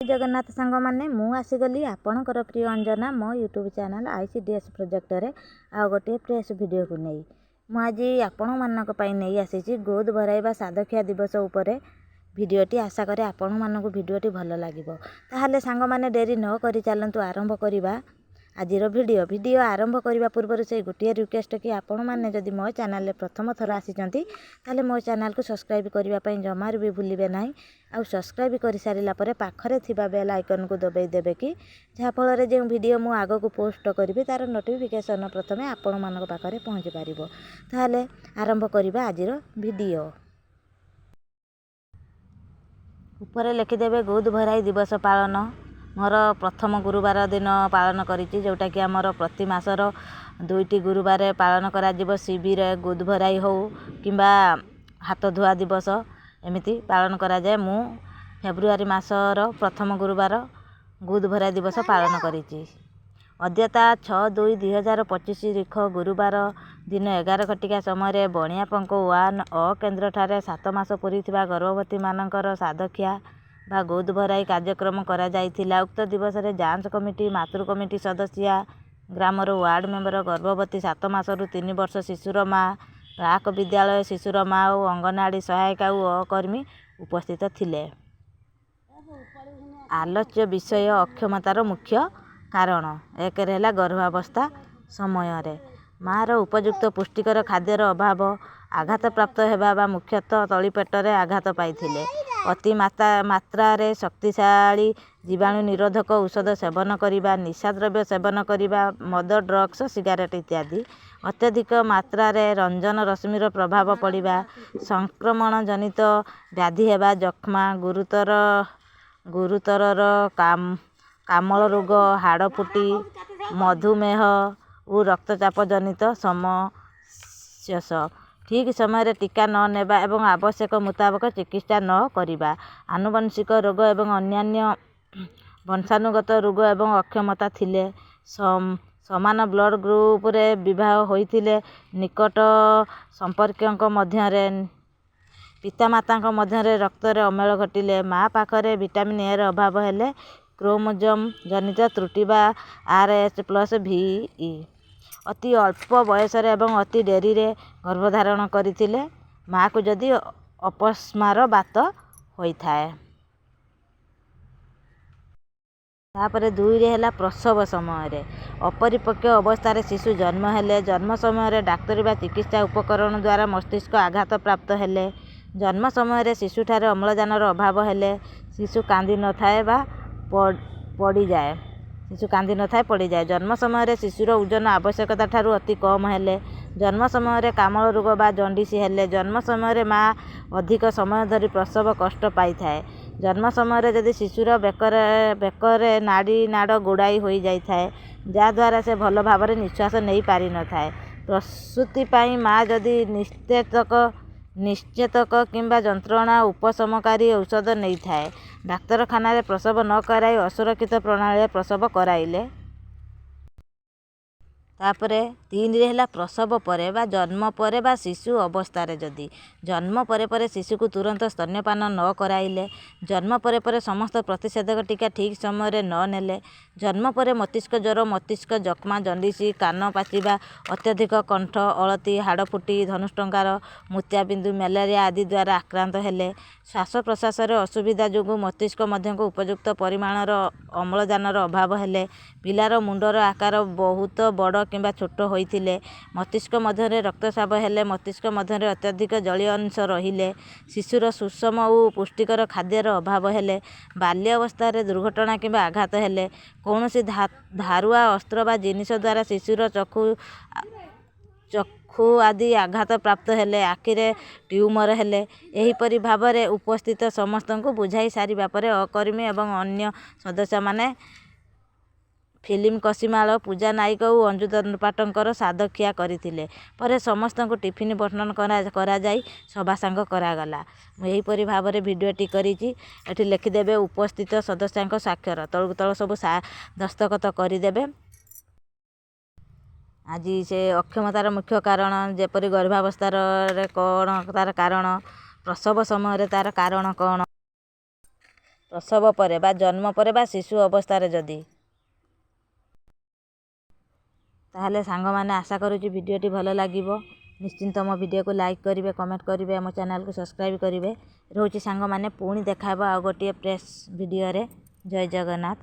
ଜଗନ୍ନାଥ ସାଙ୍ଗମାନେ, ମୁଁ ଆସିଗଲି ଆପଣଙ୍କର ପ୍ରିୟ ଅଞ୍ଜନା ମୋ ୟୁଟ୍ୟୁବ୍ ଚ୍ୟାନେଲ୍ ICDS ପ୍ରୋଜେକ୍ଟରେ ଆଉ ଗୋଟିଏ ଫ୍ରେଶ୍ ଭିଡ଼ିଓକୁ ନେଇ। ମୁଁ ଆଜି ଆପଣମାନଙ୍କ ପାଇଁ ନେଇ ଆସିଛି ଗୋଦ ଭରାଇ ବା ସାଧଖିଆ ଦିବସ ଉପରେ ଭିଡ଼ିଓଟି। ଆଶା କରେ ଆପଣମାନଙ୍କୁ ଭିଡ଼ିଓଟି ଭଲ ଲାଗିବ। ତାହେଲେ ସାଙ୍ଗମାନେ, ଡେରି ନ କରି ଚାଲନ୍ତୁ ଆରମ୍ଭ କରିବା ଆଜିର ଭିଡ଼ିଓ। ଭିଡ଼ିଓ ଆରମ୍ଭ କରିବା ପୂର୍ବରୁ ସେଇ ଗୋଟିଏ ରିକ୍ୱେଷ୍ଟ କି ଆପଣମାନେ ଯଦି ମୋ ଚ୍ୟାନେଲରେ ପ୍ରଥମ ଥର ଆସିଛନ୍ତି, ତାହେଲେ ମୋ ଚ୍ୟାନେଲକୁ ସବସ୍କ୍ରାଇବ୍ କରିବା ପାଇଁ ଜମାରୁ ବି ଭୁଲିବେ ନାହିଁ। ଆଉ ସବସ୍କ୍ରାଇବ୍ କରିସାରିଲା ପରେ ପାଖରେ ଥିବା ବେଲ୍ ଆଇକନ୍କୁ ଦବାଇ ଦେବେ କି ଯାହାଫଳରେ ଯେଉଁ ଭିଡ଼ିଓ ମୁଁ ଆଗକୁ ପୋଷ୍ଟ କରିବି, ତା'ର ନୋଟିଫିକେସନ୍ ପ୍ରଥମେ ଆପଣମାନଙ୍କ ପାଖରେ ପହଞ୍ଚି ପାରିବ। ତାହେଲେ ଆରମ୍ଭ କରିବା ଆଜିର ଭିଡ଼ିଓ। ଉପରେ ଲେଖିଦେବେ ଗୋଦ ଭରାଇ ଦିବସ ପାଳନ। ମୋର ପ୍ରଥମ ଗୁରୁବାର ଦିନ ପାଳନ କରିଛି, ଯେଉଁଟାକି ଆମର ପ୍ରତି ମାସର ଦୁଇଟି ଗୁରୁବାର ପାଳନ କରାଯିବ। ଶିବିର ଗୋଦ ଭରାଇ ହେଉ କିମ୍ବା ହାତ ଧୁଆ ଦିବସ, ଏମିତି ପାଳନ କରାଯାଏ। ମୁଁ ଫେବୃଆରୀ ମାସର ପ୍ରଥମ ଗୁରୁବାର ଗୋଦ ଭରାଇ ଦିବସ ପାଳନ କରିଛି। ଅଦ୍ୟତା 6/2/2025 ରିଖ ଗୁରୁବାର ଦିନ 11 ଘଟିକା ସମୟରେ ବଣିଆପଙ୍କ 1 ଅ କେନ୍ଦ୍ରଠାରେ 7 ମାସ ପୂରିଥିବା ଗର୍ଭବତୀମାନଙ୍କର ସାଧଖିଆ ବା ଗୋଦ ଭରାଇ କାର୍ଯ୍ୟକ୍ରମ କରାଯାଇଥିଲା। ଉକ୍ତ ଦିବସରେ ଯାଞ୍ଚ କମିଟି, ମାତୃ କମିଟି ସଦସ୍ୟା, ଗ୍ରାମର ୱାର୍ଡ଼ ମେମ୍ବର, ଗର୍ଭବତୀ 7 ମାସରୁ 3 ବର୍ଷ ଶିଶୁର ମା, ପ୍ରାକ ବିଦ୍ୟାଳୟ ଶିଶୁର ମା ଓ ଅଙ୍ଗନବାଡ଼ି ସହାୟିକା ଓ ଅକର୍ମୀ ଉପସ୍ଥିତ ଥିଲେ। ଆଲୋଚ୍ୟ ବିଷୟ ଅକ୍ଷମତାର ମୁଖ୍ୟ କାରଣ। ଏକରେ ହେଲା ଗର୍ଭାବସ୍ଥା ସମୟରେ ମାଆର ଉପଯୁକ୍ତ ପୁଷ୍ଟିକର ଖାଦ୍ୟର ଅଭାବ, ଆଘାତପ୍ରାପ୍ତ ହେବା ବା ମୁଖ୍ୟତଃ ତଳିପେଟରେ ଆଘାତ ପାଇଥିଲେ, ଅତି ମାତ୍ରାରେ ଶକ୍ତିଶାଳୀ ଜୀବାଣୁ ନିରୋଧକ ଔଷଧ ସେବନ କରିବା, ନିଶାଦ୍ରବ୍ୟ ସେବନ କରିବା, ମଦ, ଡ୍ରଗ୍ସ, ସିଗାରେଟ୍ ଇତ୍ୟାଦି, ଅତ୍ୟଧିକ ମାତ୍ରାରେ ରଞ୍ଜନ ରଶ୍ମିର ପ୍ରଭାବ ପଡ଼ିବା, ସଂକ୍ରମଣ ଜନିତ ବ୍ୟାଧି ହେବା, ଯକ୍ଷ୍ମା, ଗୁରୁତରର କାମଳ ରୋଗ, ହାଡ଼ଫୁଟି, ମଧୁମେହ ଓ ରକ୍ତଚାପ ଜନିତ ସମସ୍ୟା, ଠିକ୍ ସମୟରେ ଟୀକା ନ ନେବା ଏବଂ ଆବଶ୍ୟକ ମୁତାବକ ଚିକିତ୍ସା ନ କରିବା, ଆନୁବଂଶିକ ରୋଗ ଏବଂ ଅନ୍ୟାନ୍ୟ ବଂଶାନୁଗତ ରୋଗ ଏବଂ ଅକ୍ଷମତା ଥିଲେ, ସମାନ ବ୍ଲଡ଼ ଗ୍ରୁପରେ ବିବାହ ହୋଇଥିଲେ, ନିକଟ ସମ୍ପର୍କୀୟଙ୍କ ମଧ୍ୟରେ, ପିତାମାତାଙ୍କ ମଧ୍ୟରେ ରକ୍ତରେ ଅମେଳ ଘଟିଲେ, ମା ପାଖରେ ଭିଟାମିନ୍ ଏର ଅଭାବ ହେଲେ, କ୍ରୋମୋଜୋମ୍ ଜନିତ ତ୍ରୁଟି ବା Rh+VE, ଅତି ଅଳ୍ପ ବୟସରେ ଏବଂ ଅତି ଡେରିରେ ଗର୍ଭଧାରଣ କରିଥିଲେ, ମାଆକୁ ଯଦି ଅପସ୍ମାର ବାତ ହୋଇଥାଏ। ତାପରେ ଦୁଇରେ ହେଲା ପ୍ରସବ ସମୟରେ ଅପରିପକ୍ୱ ଅବସ୍ଥାରେ ଶିଶୁ ଜନ୍ମ ହେଲେ, ଜନ୍ମ ସମୟରେ ଡାକ୍ତରୀ ବା ଚିକିତ୍ସା ଉପକରଣ ଦ୍ୱାରା ମସ୍ତିଷ୍କ ଆଘାତ ପ୍ରାପ୍ତ ହେଲେ, ଜନ୍ମ ସମୟରେ ଶିଶୁଠାରେ ଅମ୍ଳଜାନର ଅଭାବ ହେଲେ, ଶିଶୁ କାନ୍ଦି ନଥାଏ ବା ପଡ଼ିଯାଏ, ଶିଶୁ କାନ୍ଦି ନଥାଏ, ପଡ଼ିଯାଏ, ଜନ୍ମ ସମୟରେ ଶିଶୁର ଓଜନ ଆବଶ୍ୟକତା ଠାରୁ ଅତି କମ୍ ହେଲେ, ଜନ୍ମ ସମୟରେ କାମଳ ରୋଗ ବା ଜଣ୍ଡିସ୍ ହେଲେ, ଜନ୍ମ ସମୟରେ ମା ଅଧିକ ସମୟ ଧରି ପ୍ରସବ କଷ୍ଟ ପାଇଥାଏ, ଜନ୍ମ ସମୟରେ ଯଦି ଶିଶୁର ବେକରେ ନାଡ଼ି ନାଡ଼ ଗୁଡ଼ାଇ ହୋଇଯାଇଥାଏ, ଯାହାଦ୍ୱାରା ସେ ଭଲ ଭାବରେ ନିଶ୍ୱାସ ନେଇ ପାରିନଥାଏ, ପ୍ରସୂତି ପାଇଁ ମା ଯଦି ନିଶ୍ଚେତକ କିମ୍ବା ଯନ୍ତ୍ରଣା ଉପଶମକାରୀ ଔଷଧ ନେଇଥାଏ, ଡାକ୍ତରଖାନାରେ ପ୍ରସବ ନ କରାଇ ଅସୁରକ୍ଷିତ ପ୍ରଣାଳୀରେ ପ୍ରସବ କରାଇଲେ। ତାପରେ ତିନିରେ ହେଲା ପ୍ରସବ ପରେ ବା ଜନ୍ମ ପରେ ବା ଶିଶୁ ଅବସ୍ଥାରେ ଯଦି ଜନ୍ମ ପରେ ପରେ ଶିଶୁକୁ ତୁରନ୍ତ ସ୍ତନ୍ୟପାନ ନ କରାଇଲେ, ଜନ୍ମ ପରେ ପରେ ସମସ୍ତ ପ୍ରତିଷେଧକ ଟୀକା ଠିକ୍ ସମୟରେ ନ ନେଲେ, ଜନ୍ମ ପରେ ମସ୍ତିଷ୍କ ଜ୍ୱର, ମସ୍ତିଷ୍କ ଯକ୍ଷ୍ମା, ଜଣ୍ଡିସ୍, କାନ ପାଚିବା, ଅତ୍ୟଧିକ କଣ୍ଠ ଅଳତି, ହାଡ଼ଫୁଟି, ଧନୁଷ୍ଟଙ୍କାର, ମୋତିଆବିନ୍ଦୁ, ମ୍ୟାଲେରିଆ ଆଦି ଦ୍ୱାରା ଆକ୍ରାନ୍ତ ହେଲେ, ଶ୍ୱାସ ପ୍ରଶ୍ୱାସରେ ଅସୁବିଧା ଯୋଗୁଁ ମସ୍ତିଷ୍କ ମଧ୍ୟକୁ ଉପଯୁକ୍ତ ପରିମାଣର ଅମ୍ଳଜାନର ଅଭାବ ହେଲେ, ପିଲାର ମୁଣ୍ଡର ଆକାର ବହୁତ ବଡ଼ କିମ୍ବା ଛୋଟ ହୋଇଥିଲେ, ମସ୍ତିଷ୍କ ମଧ୍ୟରେ ରକ୍ତସ୍ରାବ ହେଲେ, ମସ୍ତିଷ୍କ ମଧ୍ୟରେ ଅତ୍ୟଧିକ ଜଳୀୟ ଅଂଶ ରହିଲେ, ଶିଶୁର ସୁଷମ ଓ ପୁଷ୍ଟିକର ଖାଦ୍ୟର ଅଭାବ ହେଲେ, ବାଲ୍ୟ ଅବସ୍ଥାରେ ଦୁର୍ଘଟଣା କିମ୍ବା ଆଘାତ ହେଲେ, କୌଣସି ଧାରୁଆ ଅସ୍ତ୍ର ବା ଜିନିଷ ଦ୍ୱାରା ଶିଶୁର ଚକ୍ଷୁ ଆଦି ଆଘାତ ପ୍ରାପ୍ତ ହେଲେ, ଆଖିରେ ଟ୍ୟୁମର ହେଲେ। ଏହିପରି ଭାବରେ ଉପସ୍ଥିତ ସମସ୍ତଙ୍କୁ ବୁଝାଇ ସାରିବା ପରେ ଅକର୍ମୀ ଏବଂ ଅନ୍ୟ ସଦସ୍ୟମାନେ ଫିଲ୍ମ କସିମାଳ, ପୂଜା ନାଇକ ଓ ଅଞ୍ଜୁ ଦଣ୍ଡପାଟଙ୍କର ସାଦଖିଆ କରିଥିଲେ। ପରେ ସମସ୍ତଙ୍କୁ ଟିଫିନ୍ ବଣ୍ଟନ କରାଯାଇ ସଭାସାଙ୍ଗ କରାଗଲା। ମୁଁ ଏହିପରି ଭାବରେ ଭିଡ଼ିଓଟି କରିଛି। ଏଠି ଲେଖିଦେବେ ଉପସ୍ଥିତ ସଦସ୍ୟଙ୍କ ସ୍ୱାକ୍ଷର, ତଳକୁ ତଳ ସବୁ ଦସ୍ତଖତ କରିଦେବେ। ଆଜି ସେ ଅକ୍ଷମତାର ମୁଖ୍ୟ କାରଣ, ଯେପରି ଗର୍ଭାବସ୍ଥାରେ କ'ଣ ତା'ର କାରଣ, ପ୍ରସବ ସମୟରେ ତା'ର କାରଣ କ'ଣ। ପ୍ରସବ ପରେ ବା ଜନ୍ମ ପରେ ବା ଶିଶୁ ଅବସ୍ଥାରେ ଯଦି। ତାହେଲେ ସାଙ୍ଗମାନେ, ଆଶା କରୁଛି ଭିଡ଼ିଓଟି ଭଲ ଲାଗିବ। ନିଶ୍ଚିନ୍ତ ମୋ ଭିଡ଼ିଓକୁ ଲାଇକ୍ କରିବେ, କମେଣ୍ଟ କରିବେ, ଆମ ଚ୍ୟାନେଲକୁ ସବସ୍କ୍ରାଇବ୍ କରିବେ। ରହୁଛି ସାଙ୍ଗମାନେ, ପୁଣି ଦେଖା ହେବ ଆଉ ଗୋଟିଏ ଫ୍ରେଶ୍ ଭିଡ଼ିଓରେ। ଜୟ ଜଗନ୍ନାଥ।